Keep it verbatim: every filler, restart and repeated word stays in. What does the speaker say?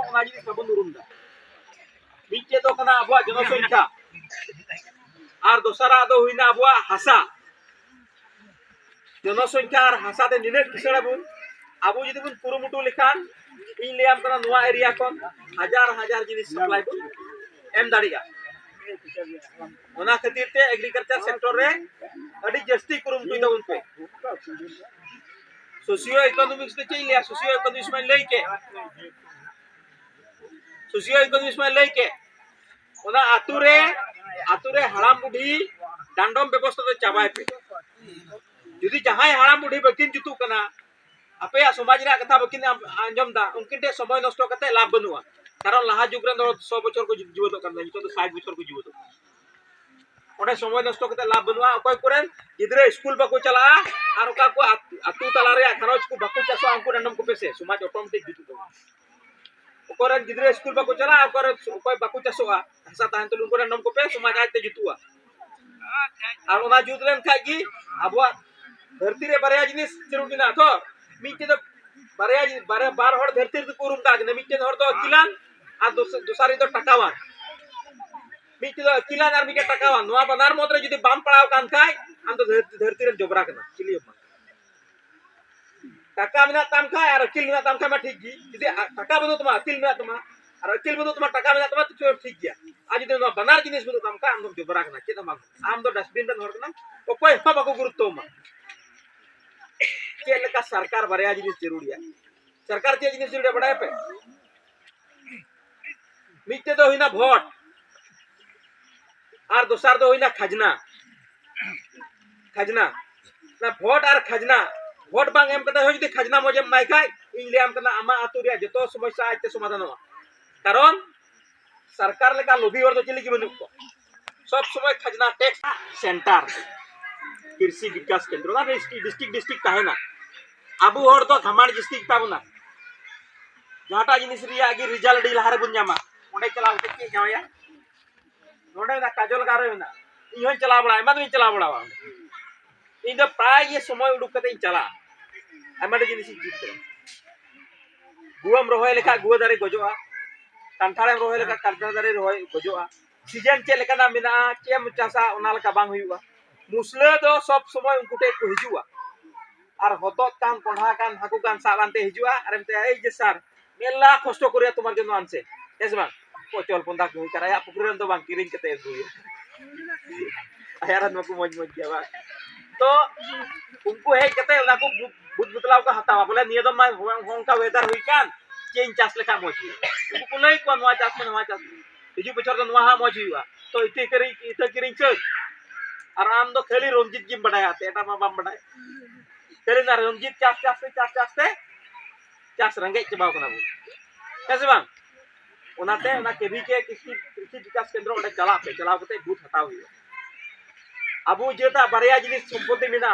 ᱚᱱᱟ ᱡᱤᱱᱤᱥ ᱵᱟᱵᱚᱱ ᱩᱨᱩᱢ ᱮᱫᱟ᱾ ᱢᱤᱫᱴᱮᱡ ᱫᱚ ᱠᱟᱱᱟ ᱟᱵᱚᱣᱟᱜ ᱡᱚᱱᱚᱥᱚᱝᱠᱷᱟ, ᱟᱨ ᱫᱚᱥᱟᱨᱟᱜ ᱫᱚ ᱦᱩᱭᱱᱟ ᱟᱵᱚᱣᱟᱜ ᱦᱟᱥᱟ᱾ ᱡᱚᱱᱚᱥᱚᱝᱠᱷᱟ ᱟᱨ ᱦᱟᱥᱟ ᱛᱮ ᱱᱤᱱᱟᱹᱜ ᱠᱤᱥᱟᱹᱬ ᱟᱵᱚᱱ, ᱟᱵᱚ ᱡᱩᱫᱤ ᱵᱚᱱ ᱠᱩᱨᱩᱢᱩᱴᱩ ᱞᱮᱠᱷᱟᱱ, ᱤᱧ ᱞᱟᱹᱭᱟᱢ ᱠᱟᱱᱟ, ᱱᱚᱣᱟ ᱮᱨᱤᱭᱟ ᱠᱷᱚᱱ ᱦᱟᱡᱟᱨ ᱦᱟᱡᱟᱨ ᱡᱤᱱᱤᱥ ᱥᱟᱯᱞᱟᱭ ᱵᱚᱱ ᱮᱢ ᱫᱟᱲᱮᱭᱟᱜᱼᱟ᱾ ᱚᱱᱟ ᱠᱷᱟᱹᱛᱤᱨ ᱛᱮ ᱮᱜᱽᱨᱤᱠᱟᱞᱪᱟᱨ ᱥᱮᱠᱴᱚᱨ ᱨᱮ ᱟᱹᱰᱤ ᱡᱟᱹᱥᱛᱤ ᱠᱩᱨᱩᱢᱩᱴᱩᱭ ᱛᱟᱵᱚᱱ ᱯᱮ᱾ ᱥᱳᱥᱤᱭᱳ ᱤᱠᱳᱱᱚᱢᱤᱠᱥ ᱫᱚ ᱪᱮᱫ ᱤᱧ ᱞᱟᱹᱭᱟ, ᱥᱳᱥᱤᱭᱳ ᱤᱠᱳᱱᱚᱢᱤᱠᱥ ᱢᱟᱧ ᱞᱟᱹᱭ ᱠᱮᱫ, ᱥᱳᱥᱤᱭᱳ ᱤᱠᱳᱱᱚᱢᱤᱠᱥ ᱢᱟᱧ ᱞᱟᱹᱭ ᱠᱮᱫ, ᱚᱱᱟ ᱟᱛᱳ ᱨᱮ, ᱟᱛᱳ ᱨᱮ ᱦᱟᱲᱟᱢ ᱵᱩᱰᱷᱤ ᱰᱟᱸᱰᱚᱢ ᱵᱮᱵᱚᱥᱛᱷᱟ ᱫᱚ ᱪᱟᱵᱟᱭ ᱯᱮ᱾ ᱡᱩᱫᱤ ᱡᱟᱦᱟᱸᱭ ᱦᱟᱲᱟᱢ ᱵᱩᱰᱷᱤ ᱵᱟᱹᱠᱤᱱ ᱡᱩᱛᱩᱜ ᱠᱟᱱᱟ, ᱟᱯᱮᱭᱟᱜ ᱥᱚᱢᱟᱡᱽ ᱨᱮᱭᱟᱜ ᱠᱟᱛᱷᱟ ᱵᱟᱹᱠᱤᱱ ᱟᱸᱡᱚᱢ ᱮᱫᱟ, ᱩᱱᱠᱤᱱ ᱴᱷᱮᱱ ᱥᱚᱢᱚᱭ ᱱᱚᱥᱴᱚ ᱠᱟᱛᱮ ᱞᱟᱵᱷ ᱵᱟᱹᱱᱩᱜᱼᱟ᱾ ᱠᱟᱨᱚᱱ ᱞᱟᱦᱟ ᱡᱩᱜᱽ ᱨᱮᱱ ᱫᱚ ᱥᱚ ᱵᱚᱪᱷᱚᱨ ᱠᱚ ᱡᱤᱣᱮᱫᱚᱜ ᱠᱟᱱ ᱛᱟᱦᱮᱸ, ᱱᱤᱛᱚᱜ ᱫᱚ ᱥᱟᱴ ᱵᱚᱪᱷᱚᱨ ᱠᱚ ᱡᱤᱣᱮᱫᱚᱜ ᱠᱟᱱᱟ᱾ ᱚᱸᱰᱮ ᱥᱚᱢᱚᱭ ᱱᱚᱥᱴᱚ ᱠᱟᱛᱮ ᱞᱟᱵᱷ ᱵᱟᱹᱱᱩᱜᱼᱟ᱾ ᱚᱠᱚᱭ ᱠᱚᱨᱮᱱ ᱜᱤᱫᱽᱨᱟᱹ ᱥᱠᱩᱞ ᱵᱟᱠᱚ ᱪᱟᱞᱟᱜᱼᱟ ᱟᱨ ᱚᱠᱟ ᱠᱚ ᱟᱛ-, ᱟᱛᱳ ᱛᱟᱞᱟ ᱨᱮᱭᱟᱜ ᱜᱷᱟᱨᱚᱸᱡᱽ ᱠᱚ ᱵᱟᱠᱚ ᱪᱟᱥᱚᱜᱼᱟ, ᱩᱱᱠᱩ ᱰᱟᱸᱰᱚᱢ ᱠᱚᱯᱮ ᱥᱮ, ᱥᱚᱢᱟᱡᱽ ᱚᱴᱳᱢᱮᱴᱤᱠ ᱡᱩᱛᱩᱜ ᱛᱟᱵᱚᱱᱟ᱾ ᱚᱠᱚᱭ ᱨᱮᱱ ᱜᱤᱫᱽᱨᱟᱹ ᱥᱠᱩᱞ ᱵᱟᱠᱚ ᱪᱟᱞᱟᱜᱼᱟ, ᱚᱠᱚᱭ ᱨᱮᱱ, ᱚᱠᱚᱭ ᱵᱟᱠᱚ ᱪᱟᱥᱚᱜᱼᱟ, ᱦᱟᱥᱟ ᱛᱟᱦᱮᱱ ᱛᱩᱞᱩᱡ ᱩᱱᱠᱩ ᱰᱟᱸᱰᱚᱢ ᱠᱚᱯᱮ, ᱥᱚᱢᱟᱡᱽ ᱟᱡᱛᱮ ᱡᱩᱛᱩᱜᱼᱟ᱾ ᱟᱨ ᱚᱱᱟ ᱡᱩᱛ ᱞᱮᱱᱠᱷᱟᱡ ᱜᱮ ᱟᱵᱚᱣᱟᱜ ᱫᱷᱟᱹᱨᱛᱤ ᱨᱮ ᱵᱟᱨᱭᱟ ᱡᱤᱱᱤᱥ ᱡᱟᱹᱨᱩᱲ ᱢᱮᱱᱟᱜᱼᱟ ᱛᱚ᱾ ᱢᱤᱫᱴᱮᱡ ᱫᱚ ᱵᱟᱨᱭᱟ ᱡᱤ-, ᱵᱟᱨᱭᱟ, ᱵᱟᱨ ᱦᱚᱲ ᱫᱷᱟᱹᱨᱛᱤ ᱨᱮᱫᱚ ᱠᱚ ᱩᱨᱩᱢ ᱠᱟᱜ ᱠᱤᱱᱟ, ᱢᱤᱫᱴᱮᱱ ᱦᱚᱲ ᱫᱚ ᱟᱹᱠᱤᱞᱟᱱ ᱟᱨ ᱫᱚᱥ-, ᱫᱚᱥᱟᱨᱤᱡ ᱫᱚ ᱴᱟᱠᱟᱣᱟᱱ᱾ ᱢᱤᱫᱴᱮᱡ ᱫᱚ ᱟᱹᱠᱤᱞᱟᱱ ᱟᱨ ᱢᱤᱫᱴᱮᱡ ᱴᱟᱠᱟᱣᱟᱱ, ᱱᱚᱣᱟ ᱵᱟᱱᱟᱨ ᱢᱚᱫᱽ ᱨᱮ ᱡᱩᱫᱤ ᱵᱟᱢ ᱯᱟᱲᱟᱣ ᱠᱟᱱ ᱠᱷᱟᱡ, ᱟᱢ ᱫᱚ ᱫᱷᱟᱹᱨᱛᱤ, ᱫᱷᱟᱹᱨᱛᱤ ᱨᱮᱱ ᱡᱚᱵᱽᱨᱟ ᱠᱟᱱᱟ, ᱪᱤᱞᱤ ᱦᱚᱸ ᱵᱟᱝ᱾ ᱴᱟᱠᱟ ᱢᱮᱱᱟᱜ ᱛᱟᱢ ᱠᱷᱟᱡ ᱟᱨ ᱟᱹᱠᱤᱞ ᱢᱮᱱᱟᱜ ᱛᱟᱢ ᱠᱷᱟᱡ ᱢᱟ ᱴᱷᱤᱠ ᱜᱮ, ᱡᱩᱫᱤ ᱟ-, ᱴᱟᱠᱟ ᱵᱟᱹᱱᱩᱜ ᱛᱟᱢᱟ, ᱟᱹᱠᱤᱞ ᱢᱮᱱᱟᱜ ᱛᱟᱢᱟ, ᱟᱨ ᱟᱹᱠᱤᱞ ᱵᱟᱹᱱᱩᱜ ᱛᱟᱢᱟ, ᱴᱟᱠᱟ ᱢᱮᱱᱟᱜ ᱛᱟᱢᱟ, ᱛᱚ ᱴᱷᱤᱠ ᱜᱮᱭᱟ᱾ ᱟᱨ ᱡᱩᱫᱤ ᱱᱚᱣᱟ ᱵᱟᱱᱟᱨ ᱡᱤᱱᱤᱥ ᱵᱟᱹᱱᱩᱜ ᱛᱟᱢ ᱠᱷᱟᱡ, ᱟᱢ ᱫᱚᱢ ᱡᱚᱵᱽᱨᱟ ᱠᱟᱱᱟ, ᱪᱮᱫ ᱦᱚᱸ ᱵᱟᱝ᱾ ᱟᱢ ᱫᱚ ᱰᱟᱥᱴᱵᱤᱱ ᱨᱮᱱ ᱦᱚᱲ ᱠᱟᱱᱟᱢ, ᱚᱠᱚᱭ ᱦᱚᱸ ᱵᱟᱠᱚ ᱜᱩᱨᱩᱛᱛᱚ ᱟᱢᱟ᱾ ᱪᱮᱫ ᱞᱮᱠᱟ ᱥᱚᱨᱠᱟᱨ ᱵᱟᱨᱭᱟ ᱡᱤᱱᱤᱥ ᱡᱟᱹᱨᱩᱲ ᱜᱮᱭᱟ᱾ ᱥᱚᱨᱠᱟᱨ ᱪᱮᱫ ᱡᱤᱱᱤᱥ ᱡᱟᱹᱨᱩᱲ ᱜᱮᱭᱟ ᱵᱟᱰᱟᱭᱟᱯᱮ? ᱢᱤᱫᱴᱮᱡ ᱫᱚ ᱦᱩᱭᱱᱟ ᱵᱷᱳᱴ, ᱟᱨ ᱫᱚᱥᱟᱨ ᱫᱚ ᱦᱩᱭᱱᱟ ᱠᱷᱟᱡᱽᱱᱟ᱾ ᱠᱷᱟᱡᱽᱱᱟ, ᱚᱱᱟ ᱵᱷᱳᱴ ᱟᱨ ᱠᱷᱟᱡᱽᱱᱟ, ᱵᱷᱳᱴ ᱵᱟᱝ ᱮᱢ ᱠᱟᱛᱮ ᱦᱚᱸ ᱡᱩᱫᱤ ᱠᱷᱟᱡᱽᱱᱟ ᱢᱚᱡᱽ ᱮᱢ ᱮᱢᱟᱭ ᱠᱷᱟᱡ, ᱤᱧ ᱞᱟᱹᱭᱟᱢ ᱠᱟᱱᱟ, ᱟᱢᱟᱜ ᱟᱹᱛᱩ ᱨᱮᱭᱟᱜ ᱡᱚᱛᱚ ᱥᱚᱢᱚᱥᱥᱟ ᱟᱡᱛᱮ ᱥᱚᱢᱟᱫᱷᱟᱱᱚᱜᱼᱟ᱾ ᱠᱟᱨᱚᱱ ᱥᱚᱨᱠᱟᱨ ᱞᱮᱠᱟ ᱞᱳᱵᱷᱤ ᱦᱚᱲ ᱫᱚ ᱪᱤᱞᱤ ᱜᱮ ᱵᱟᱹᱱᱩᱜ ᱠᱚᱣᱟ᱾ ᱥᱚᱵ ᱥᱚᱢᱚᱭ ᱠᱷᱟᱡᱽᱱᱟ, ᱴᱮᱠᱥ ᱥᱮᱱᱴᱟᱨ, ᱠᱨᱤᱥᱤ ᱵᱤᱠᱟᱥ ᱠᱮᱱᱫᱨᱚ, ᱚᱱᱟ ᱰᱤᱥᱴᱨᱤᱠᱴ, ᱰᱤᱥᱴᱨᱤᱠᱴ ᱛᱟᱦᱮᱱᱟ᱾ ᱟᱵᱚ ᱦᱚᱲ ᱫᱚ ᱜᱷᱟᱢᱟᱱ ᱡᱟᱹᱥᱛᱤ ᱜᱮᱛᱟ ᱵᱚᱱᱟ᱾ ᱡᱟᱦᱟᱸᱴᱟᱜ ᱡᱤᱱᱤᱥ ᱨᱮᱭᱟᱜ ᱜᱮ ᱨᱮᱡᱟᱞᱴ ᱟᱹᱰᱤ ᱞᱟᱦᱟ ᱨᱮᱵᱚᱱ ᱧᱟᱢᱟ, ᱚᱸᱰᱮ ᱪᱟᱞᱟᱣ ᱠᱟᱛᱮ ᱪᱮᱫ ᱡᱟᱶᱟᱭᱟ? ᱱᱚᱰᱮ ᱢᱮᱱᱟᱜ ᱠᱟᱡᱚᱞ ᱜᱟᱨ ᱨᱮ ᱢᱮᱱᱟᱜ, ᱤᱧ ᱦᱚᱸᱧ ᱪᱟᱞᱟᱣ ᱵᱟᱲᱟᱜᱼᱟ, ᱟᱭᱢᱟ ᱫᱚᱢᱤᱧ ᱪᱟᱞᱟᱣ ᱵᱟᱲᱟᱣᱟ᱾ ᱤᱧ ᱫᱚ ᱯᱨᱟᱭ ᱜᱮ ᱥᱚᱢᱚᱭ ᱩᱰᱩᱠ ᱠᱟᱛᱮ ᱤᱧ ᱪᱟᱞᱟᱜᱼᱟ, ᱟᱭᱢᱟ ᱰᱷᱮᱨ ᱡᱤᱱᱤᱥ ᱤᱧ ᱪᱮᱫ ᱠᱟᱫᱟ᱾ ᱜᱩᱣᱟᱹᱢ ᱨᱚᱦᱚᱭ ᱞᱮᱠᱷᱟᱱ ᱜᱩᱣᱟᱹ ᱫᱟᱨᱮ ᱜᱚᱡᱚᱜᱼᱟ᱾ ᱠᱟᱱᱴᱷᱟᱲᱮᱢ ᱨᱚᱦᱚᱭ ᱞᱮᱠᱷᱟᱱ ᱠᱟᱱᱴᱷᱟᱲ ᱫᱟᱨᱮ ᱨᱚᱦᱚᱭ ᱜᱚᱡᱚᱜᱼᱟ᱾ ᱥᱤᱡᱮᱱ ᱪᱮᱫ ᱞᱮᱠᱟᱱᱟᱜ ᱢᱮᱱᱟᱜᱼᱟ, ᱪᱮᱫ ᱮᱢ ᱪᱟᱥᱟ, ᱚᱱᱟ ᱞᱮᱠᱟ ᱵᱟᱝ ᱦᱩᱭᱩᱜᱼᱟ᱾ ᱢᱩᱥᱞᱟᱹ ᱫᱚ ᱥᱚᱵ ᱥᱚᱢᱚᱭ ᱩᱱᱠᱩ ᱴᱷᱮᱱ ᱠᱚ ᱦᱤᱡᱩᱜᱼᱟ᱾ ᱟᱨ ᱦᱚᱛᱚᱫ ᱠᱟᱱ, ᱠᱚᱸᱰᱷᱟ ᱠᱟᱱ, ᱦᱟᱹᱠᱩ ᱠᱟᱱ ᱥᱟᱵ ᱟᱱᱛᱮ ᱦᱤᱡᱩᱜᱼᱟ᱾ ᱟᱨ ᱮᱢ ᱢᱮᱛᱟᱭᱟ, "ᱮᱭ ᱡᱮ ᱥᱟᱨ, ᱢᱮᱞᱟ ᱠᱚᱥᱴᱚ ᱠᱚᱨᱮ ᱛᱳᱢᱟᱨ ᱡᱚᱱᱱᱚ ᱟᱱᱥᱮ", ᱦᱮᱸ ᱥᱮ ᱵᱟᱝ? ᱚᱪᱚᱞ ᱯᱚᱱᱫᱟ ᱠᱚ ᱦᱩᱭ ᱠᱟᱱᱟ, ᱟᱭᱟᱜ ᱯᱩᱠᱷᱨᱤ ᱨᱮᱱ ᱫᱚ ᱵᱟᱝ, ᱠᱤᱨᱤᱧ ᱠᱟᱛᱮ ᱟᱹᱜᱩᱭᱟ᱾ ᱟᱭᱟᱜ ᱨᱮᱱ ᱢᱟᱠᱚ ᱢᱚᱡᱽ ᱢᱚᱡᱽ ᱜᱮᱭᱟ ᱵᱟᱝ? ᱛᱚ ᱩᱱᱠᱩ ᱦᱮᱡ ᱠᱟᱛᱮ ᱚᱱᱟ ᱠᱚ ᱵᱩᱫ-, ᱵᱩᱫ ᱵᱚᱫᱞᱟᱣ ᱠᱚ ᱦᱟᱛᱟᱣᱟ, ᱵᱚᱞᱮ, "ᱱᱤᱭᱟᱹ ᱫᱚ ᱢᱟ ᱦᱚᱸ-, ᱦᱚᱸᱜᱼᱚᱝᱠᱟ weather ᱦᱩᱭ ᱠᱟᱱ, ᱪᱮᱫ ᱤᱧ ᱪᱟᱥ ᱞᱮᱠᱷᱟᱱ ᱢᱚᱡᱽ ᱦᱩᱭᱩᱜᱼᱟ?" ᱩᱱᱠᱩ ᱠᱚ ᱞᱟᱹᱭ ᱠᱚᱣᱟ, "ᱱᱚᱣᱟ ᱪᱟᱥ ᱢᱮ, ᱱᱚᱣᱟ ᱪᱟᱥ ᱢᱮ, ᱦᱤᱡᱩᱜ ᱵᱚᱪᱷᱚᱨ ᱫᱚ ᱱᱚᱣᱟ ᱦᱟᱸᱜ ᱢᱚᱡᱽ ᱦᱩᱭᱩᱜᱼᱟ, ᱛᱚ ᱤᱛᱟᱹ ᱠᱤᱨᱤᱧ, ᱤᱛᱟᱹ ᱠᱤᱨᱤᱧ ᱥᱟᱹᱛ᱾ ᱟᱨ ᱟᱢ ᱫᱚ ᱠᱷᱟᱹᱞᱤ ᱨᱚᱧᱡᱤᱛ ᱜᱮᱢ ᱵᱟᱰᱟᱭᱟ, ᱛᱚ ᱮᱴᱟᱜ ᱢᱟ ᱵᱟᱢ ᱵᱟᱰᱟᱭ, ᱠᱷᱟᱹᱞᱤ ᱚᱱᱟ ᱨᱚᱧᱡᱤᱛ ᱪᱟᱥ, ᱪᱟᱥ ᱛᱮ, ᱪᱟᱥ, ᱪᱟᱥ ᱛᱮ ᱪᱟᱥ ᱨᱮᱸᱜᱮᱡ ᱪᱟᱵᱟᱣ ᱠᱟᱱᱟ ᱵᱚᱱ, ᱦᱮᱸ ᱥᱮ ᱵᱟᱝ?" ᱚᱱᱟᱛᱮ ᱚᱱᱟ ᱠᱮ ᱵᱷᱤ ᱠᱮ ᱠᱨᱤᱥᱤ, ᱠᱨᱤᱥᱤ ᱵᱤᱠᱟᱥ ᱠᱮᱱᱫᱨᱚ ᱚᱸᱰᱮ ᱪᱟᱞᱟᱜ ᱯᱮ, ᱪᱟᱞᱟᱣ ᱠᱟᱛᱮ ᱵᱩᱛᱷ ᱦᱟᱛᱟᱣ ᱦᱩᱭᱩᱜᱼᱟ᱾ ᱟᱵᱚ ᱡᱟᱹᱛᱟᱜ ᱵᱟᱨᱭᱟ ᱡᱤᱱᱤᱥ ᱥᱚᱢᱯᱚᱛᱛᱤ ᱢᱮᱱᱟᱜᱼᱟ,